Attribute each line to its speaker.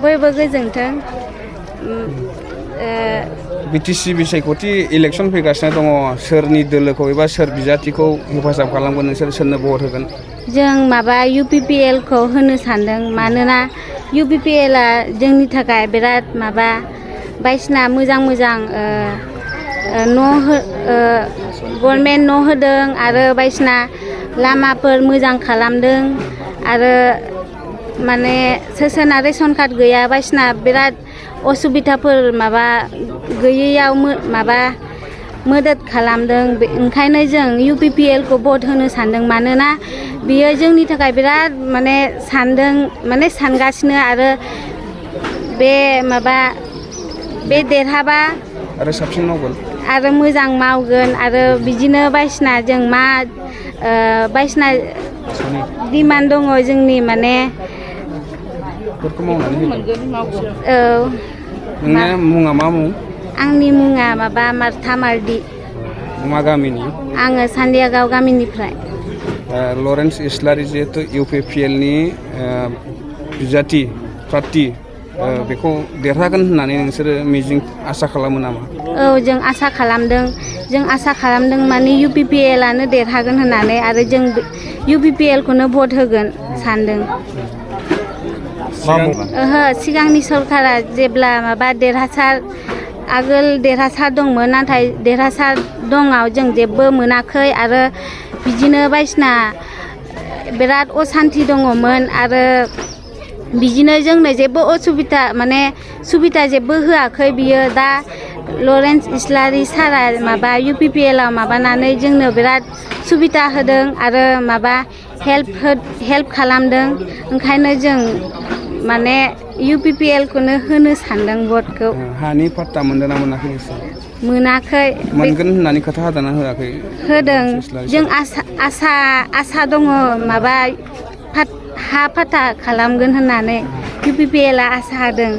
Speaker 1: बयबो गोजोंथों
Speaker 2: बिटिसि बिसायख'थि इलेक्सन फैगासिनो दङ सोरनि दोलोखौ एबा सोर बिजाथिखौ हेफाजाब खालामगोन नोंसोर सोरनो भट होगोन
Speaker 1: जों माबा UPPL खौ होनो सानदों मानोना UPPL आ जोंनि थाखाय बिराद माबा बायसिना मोजां गभर्नमेन्ट न' होदों आरो बायसिना लामाफोर मोजां खालामदों आरो माने सोरना रेशन कार्ड गैया बायसिना बिराद असुबिदाफोर माबा गैयैयाव माबा मदद खालामदों ओंखायनो जों UPPL खौ भट होनो सानदों मानोना बियो जोंनि थाखाय बिराद माने सानगासिनो आरो बे देरहाबा
Speaker 2: आरो साबसिन मावगोन
Speaker 1: आरो मोजां मावगोन आरो बिदिनो बायसिना जों बायसिना डिमान्ड दङ जोंनि माने
Speaker 2: नोंना मुङा मा मुं
Speaker 1: आंनि मुङा माबा मार्था मार्दि
Speaker 2: मा गामिनि
Speaker 1: आङो सान्दियागाव गामिनिफ्राय
Speaker 2: लरेन्स इस्लारि जिहेतु UPPL नि बिजाथि प्रार्थी बेखौ देरहागोन होननानै नोंसोरो मिजिं आसा खालामो नामा
Speaker 1: औ जों आसा खालामदों माने UPPL आनो देरहागोन होननानै आरो जों UPPL खौनो भट होगोन सानदों सिगांनि सरकारा जेब्ला माबा आगोल देरहासार दंमोन नाथाय देरहासार दङाव जों जेबो मोनाखै आरो बिदिनो बायसिना बिराद असान्ति दङमोन आरो बिदिनो जोंनो जेबो सुबिदा जेबो होआखै बियो दा लरेन्स इस्लारि सारा माबा UPPL आव माबानानै जोंनो बिराद सुबिदा होदों आरो माबा हेल्प खालामदों ओंखायनो जों माने UPPL खौनो होनो सानदों भटखौ
Speaker 2: हानि पाट्टा मोनदों ना मोनाखै
Speaker 1: मोनाखै
Speaker 2: मोनगोन होननानै खोथा होदोंना होआखै
Speaker 1: होदों जों आसा दङ माबा हा पाट्टा खालामगोन होननानै UPPL आ आसा होदों